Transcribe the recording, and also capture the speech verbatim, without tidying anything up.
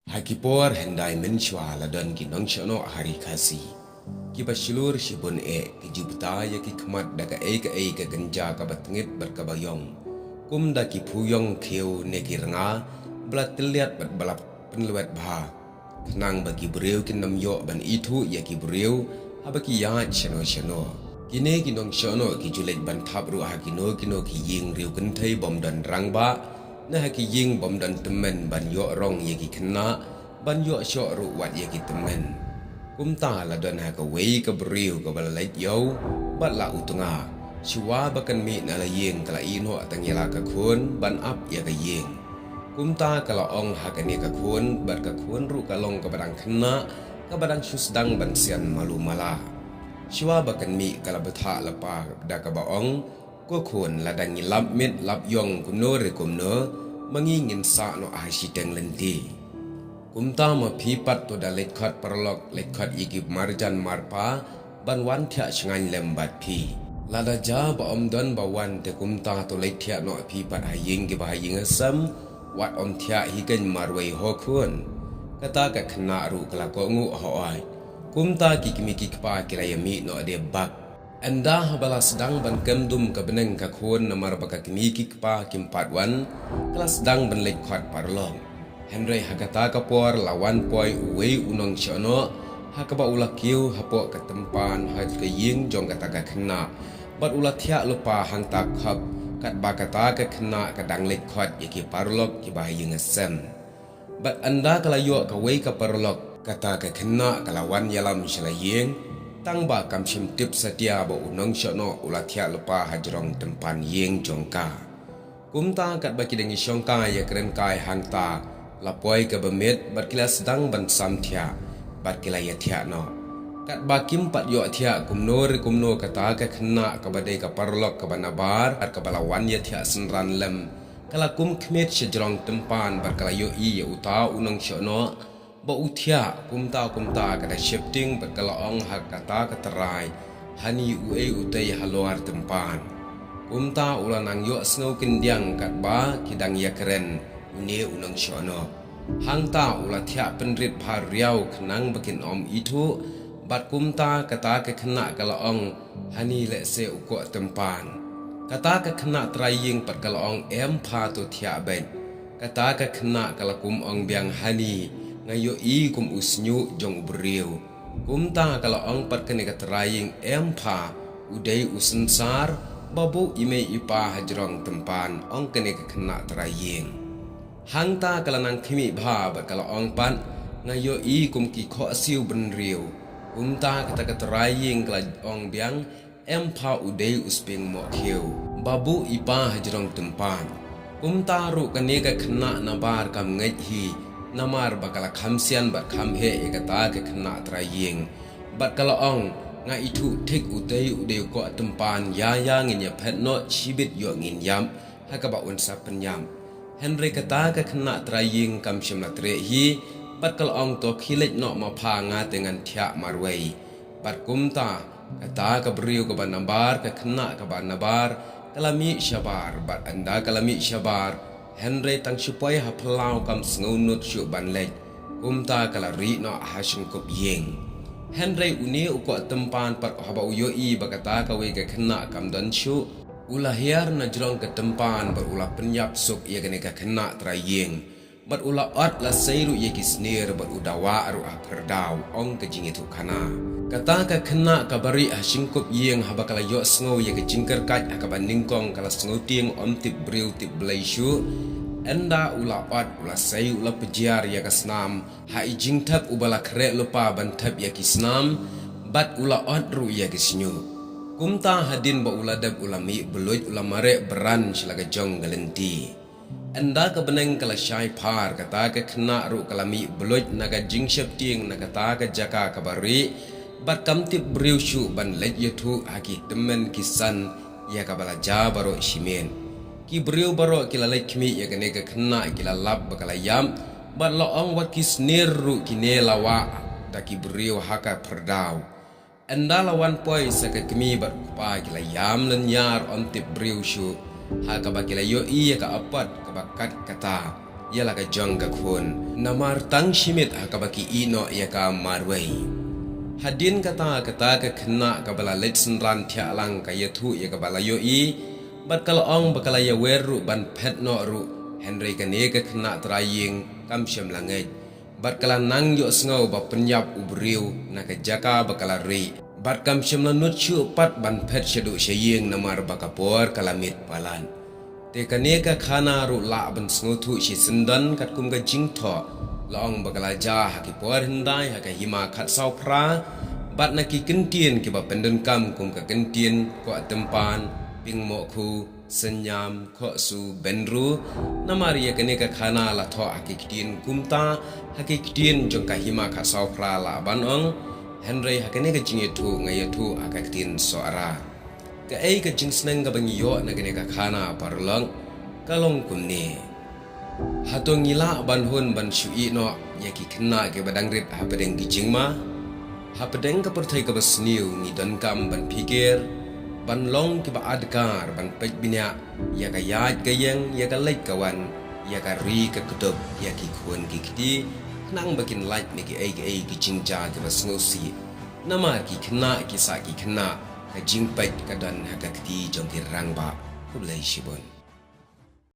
Ha ki por hyndai mynshuwa la don ki nongshah noh ha ri Khasi kiba shlur shibun eh, ki ju bta ïa ki khmat da kaei kaei ka kynja kaba tngit bad kaba ïong, kum da ki phuïong khiew ne ki rnga ba la tylliat bad ba la pynlwet bha, khnang ba ki briew kin ym ïoh ban ithuh ïa ki briew haba ki ïaid shano shano. Kine ki nongshah noh ki ju leit ban thap ruh ha kino kino ki ïing riew kynthei bym don rangbah, ne ha ki ïing bym don tymmen ban ïoh rong ïa ki khynnah, ban ïoh shoh ruh wat ïa ki tymmen. Kumta la don ha kawei ka briew kaba la leit ïew bad la u tnga. Shuwa ba kan mih na la ïing ka la ïeh noh tang ïa la ka khun ban ap ïa ka ïing. Kumta ka la ong ha kane ka khun, bad ka khun ruh ka long kaba dang khynnah, kaba dang shu sdang ban sian malu mala. Shuwa ba kan mih ka la bthah lypa da kaba ong, ko khun, lada ngi lap miet lap ïong kumno re kumno, ma ngi ngin sah noh ha shiteng lynti. Kumta ma phi pat to da leit khot paralok, leit khot ïa ki marjan marpa ban wan thiah shngaiñ lem bad phi. Lada ja ba ym don ba wan te kumta to leit thiah noh phi pat ha ïing kiba ha ïing hasem, wat ym thiah hi keiñ marwei ho khun. Kata ka khynnah ruh ka la kohnguh hooid. Kumta ki kmie ki kpa ki la ïa mih noh de bak. Ynda haba la sdang ban kem dum ka bneng ka khun namar ba ka kmie ki kpa kim pat wan, ka la sdang ban leit khot paralok. Hynrei ha kata ka por la wan poi uwei u nongshah noh, ha kaba u la kiew hapoh ka tympan ha ka ïing jong kata ka khynnah, bad u la thiah lypa hangta khop, katba kata ka khynnah ka dang leit khot ïa ki paralok kiba ha ïing hasem. Bad ynda ka la ïoh kawei ka paralok, kata ka khynnah ka la wan ïalam sha la ïing, tang ba kam shym tip satia ba u nongshah noh u la thiah lypa ha jrong tympan ïing jong ka. Kumta katba ki dang ïashongkai ïakren kai hangta, la poi kaba miet bad ki la sdang ban sam thiah, bad ki la ïa thiah noh. Katba kim pat ïoh thiah kumno re kumno, kata ka khynnah kaba dei ka paralok kaba nabar, bad kaba la wan ïa thiah synran lem, ka la kum khmied sha jrong tympan bad ka la ïohi ïa uta u nongshah noh ba u thiah. Kumta kumta ka da sheptieng bad ka la ong ha kata ka trai, hani uei utei halor tympan. Kumta u la nang ïohsngew kyndiang katba ki dang ïakren une u nongshah noh. Hangta u la thiah pynrit bha riaw khnang ba kin ym ithuh, bad kumta kata ka khynnah ka la ong, hani lehse u koh tympan. Kata ka khynnah trai ïing pat ka la ong, em pha, to thiah beit. Kata ka khynnah ka la kum ong biang, hani, nga ïohi kum u shñiuh jong u briew. Kumta ka la ong pat kane ka trai ïing, em pha, u dei u synsar ba buh i mei i pa ha jrong tympan, ong kane ka khynnah trai ïing. Hangta ka la nang khmih bha bad ka la ong pat, nga ïohi kum ki khohsiew bynriew. Kumta kata ka trai ïing ka la ong biang, em pha, u dei u sping mohkhiew ba buh i pa ha jrong tympan. Kumta ruh kane ka khynnah nabar kam ngeit hi, namar ba ka la kham sian bad kham heh ïa kata ka khynnah trai ïing. Bad ka la ong, nga ithuh thik utei u dei u koh tympan, ïa ïa ngin ïa phet noh shibit ïoh ngin ïap ha kaba un sa pynïap. Hynrei kata ka khynnah trai ïing kam shym la treh hi, bad ka la ong, to khie leit noh ma pha, nga te ngan thiah marwei. Bad kumta kata ka briew kaba nabar, ka khynnah kaba nabar, ka la mih shabar, bad ynda ka la mih shabar, hynrei tang shu poi ha phyllaw kam sngew nud shuh ban leit. Kumta ka la rieh noh ha shynkup ïing. Hynrei une u koh tympan pat haba u ïohi ba kata kawei ka khynnah kam don shuh, u la hiar na jrong ka tympan bad u la pynïap suk ïa kane ka khynnah trai ïing. Bad u la ot la sei ruh ïa ki snier bad u dawa ruh ha pyrdaw, ong ka jingïathuhkhana. Kata ka khynnah kaba rieh ha shynkup ïing haba ka la ïohsngew ïa ka jingkyrkhat ha kaba nyngkong ka la sngewtieng ym tip briew tip Blei shuh. Ynda u la ot u la sei u la pjiar ïa ka snam ha i jingthep uba la khreh lypa ban thep ïa ki snam, bad u la ot ruh ïa ki shñiuh. Kumta hadien ba u la dep u la mih bluit u la mareh bran sha la ka jong ka lynti. Ynda ka bneng ka la shai phar kata ka khynnah ruh ka la mih bluit na ka jingsheptieng na kata ka jaka kaba rieh, bad kam tip briew shuh ban leit ïathuh ha ki tymmen ki san ïa kaba la jia baroh shimet. Ki briew baroh ki la leit khmih ïa kane ka khynnah ki la lap ba ka la ïap, bad la ong wat ki snier ruh kine la wah da ki briew ha ka pyrdaw. Ynda la wan poi sa ka kmie bad u kpa ki la ïam lynñiar ym tip briew shuh, ha kaba ki la ïohi ïa ka apot kaba kat kata. ïa la ka jong ka khun. Namar tang shi miet ha kaba ki ïehnoh ïa ka marwei. Hadien kata, kata ka khynnah kaba la leit synran thiah lang ka ïathuh ïa kaba la ïohi, bad ka la ong ba ka la ïawer ruh ban phet noh ruh, hynrei kane ka khynnah trai ïing kam shym la ngeit. Bad ka la nang ïohsngew ba pynïap u briew na ka jaka ba ka la rieh. Bad kam shym la nud shuh pat ban phet shaduh sha ïing namar ba ka por ka la miet palat. Te kane ka khana ruh lah ban sngewthuh shisyndon katkum ka jingthoh. La ong ba ka la jia ha ki por hyndai ha ka hima khatsaw phra, bad na ki kyntien kiba pyndonkam kum ka kyntien Koh Tympan, Ping Mohkhu, Synñiam, Khohsu, Bynru. Namar ïa kane ka khana la thoh ha ki ktien kumta, ha ki ktien jong ka hima khatsaw phra lah ban ong, hynrei ha kane ka jingïathuh nga ïathuh ha ka ktien Sohra. Kaei ka jingsneng kaba ngi ïoh na kane ka khana paralok, ka long kumne. Hato ngi lah ban hun ban shu ïehnoh ïa ki khynnah kiba dang rit hapdeng ki jingma? Hapdeng ka pyrthei kaba sniew ngi donkam ban phikir, ban long kiba adkar, ban peit bniah ïa ka ïaid ka ïeng, ïa ka leit ka wan, ïa ka ri ka kdup, ïa ki khun ki kti, khnang ba kin lait na kiei kiei ki jingjia kiba sngewsih. Namar ki khynnah ki sah ki khynnah, ka jingpeit ka don ha ka kti jong ki rangbah. Khublei shibun.